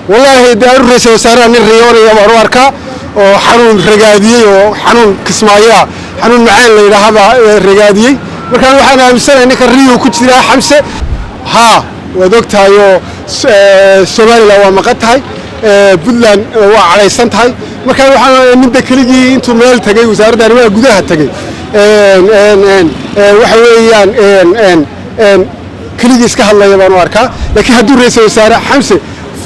Wallaahi dee anu ra-iisul wasaaraha nin riyoonaya baan u arkaa oo xanuun ragaadiyey, oo xanuun Kismaayaa, xanuun macaan la yidhaahaba ragaadiyey. Markaan waxaan aaminsanahay ninka riyuu ku jiraa Xamse. Haa, waad og tahay oo Somaliland waa maqan tahay, Puntland waa cadhaysan tahay. Markaan waxaan ninda keligii intuu meel tagay, wasaaradda arrimaha gudaha tagay, waxa weeyaan keligii iska hadlaya baan u arkaa. Laakiin hadduu ra-iisul wasaare Xamse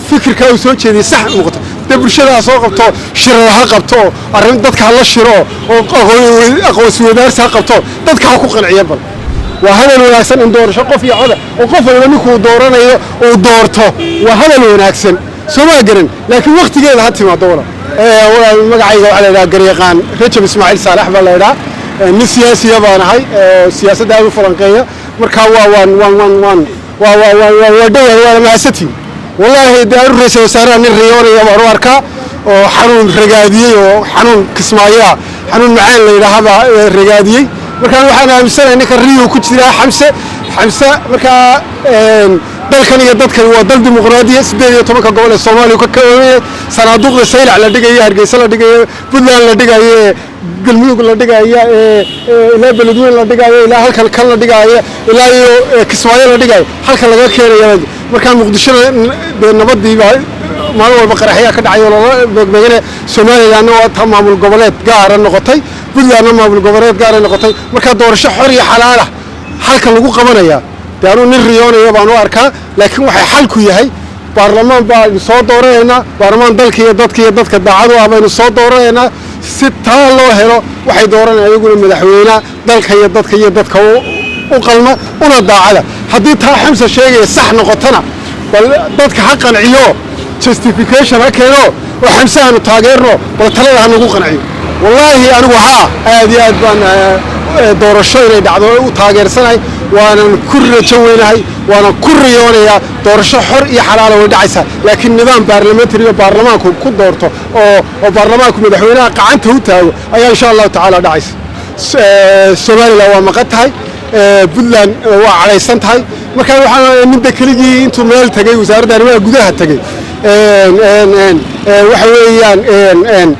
fikirka uu soo jeediyey sax muuqato, dee bulshada ha soo qabto, shirar ha qabto, arrin dadka ha la shiro oo aqoonsi wadaarsi ha qabto, dadka ha ku qanciyo. Bal waa hadal wanaagsan in doorasho qof iyo coda oo qof waliba ninkuu dooranayo uu doorto, waa hadal wanaagsan, soo maa garan? Laakiin waktigeeda ha timaado. Walaal, magacayga waxaa la yidhaha garyaqaan Rajab Ismaaciil Saalax baa la yidhaha. Nin siyaasiya baan ahay oo siyaasadda aad u falanqeeya. Markaa waa waan waan waan waan waa waa waa waa waa dhowahay, waana mahadsantihin. Wallaahi dee anu ra-iisul wasaaraha nin riyoonaya baan u arkaa oo xanuun ragaadiyey, oo xanuun Kismaayaa, xanuun macaan la yidhaahaba ragaadiyey. Markaan waxaan aaminsanahay ninka riyuu ku jiraa Xamse. Xamse markaa dalkan iyo dadkan waa dal dimuqraadiya, 18-ka gobol ee Soomaaliya ka kooban. Sanaaduuqda Saylac la dhigayo, Hargeysa la dhigayo, Puntland la dhigayo, Galmudug la dhigaya, ilaa Beledweyne la dhigayo, ilaa halkan kan la dhigayo, ilaa iyo Kismaayo la dhigayo, halka laga keenaya. Markaa Muqdishona dee nabadii baa maalin walba qaraxyaa ka dhacay oo lala beegbeegane. Somalilandna waa ta maamul goboleed gaara noqotay, Puntlandna maamul goboleed gaara noqotay. Markaa doorasho xor iyo xalaal ah halka lagu qabanayaa, dee anuu nin riyoonaya baan u arkaa. Laakiin waxay xalku yahay baarlamaan baaynu soo dooranaynaa, baarlamaan dalka iyo dadka iyo dadka daacadu ah baynu soo dooranaynaa. Si taa loo helo, waxay dooranayaan iyaguna madaxweyne dalka iyo dadka iyo dadka u qalma una daacada. Haddii taa Xamse sheegaya sax noqotona, bal dadka ha qanciyo, justification ha keeno oo Xamse aanu taageerno, bal talada ha nagu qanciyo. Wallaahi anigu haa, aad iyo aad baan doorasho inay dhacdo u taageersanahay, waanan ku rajo weynahay, waanan ku riyoonayaa. Doorasho xor iyo xalaala way dhacaysaa, laakiin nidaam baarlamentary oo baarlamaanku ku doorto oo baarlamaanku madaxweynaha gacanta u taago ayaa insha Allahu tacaala dhacaysa. Somaliland waa maqan tahay, Puntland waa cadhaysan tahay. Markaa waxaan ninda keligii intuu meel tagay, wasaaradda arrimaha gudaha tagay, waxa weeyaan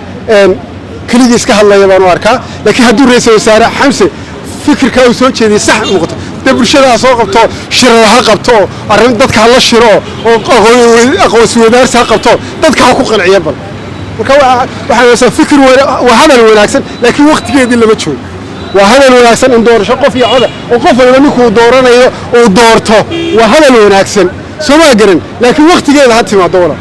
keligii iska hadlaya baan u arkaa. Laakiin hadduu ra-iisul wasaare Xamse fikirka uu soo jeediyey sax muuqato, dee bulshada ha soo qabto, shirar ha qabto, arrin dadka ha la shiro oo aqoonsi wadaarsi ha qabto, dadka ha ku qanciyo. Bal marka waxaan fikir waa hadal wanaagsan, laakiin waktigeedii lama joogo. Waa hadal wanaagsan in doorasho qof iyo coda oo qof waliba ninkuu dooranayo uu doorto, waa hadal wanaagsan, soo maa garan? Laakiin waktigeeda ha timaado, walaal.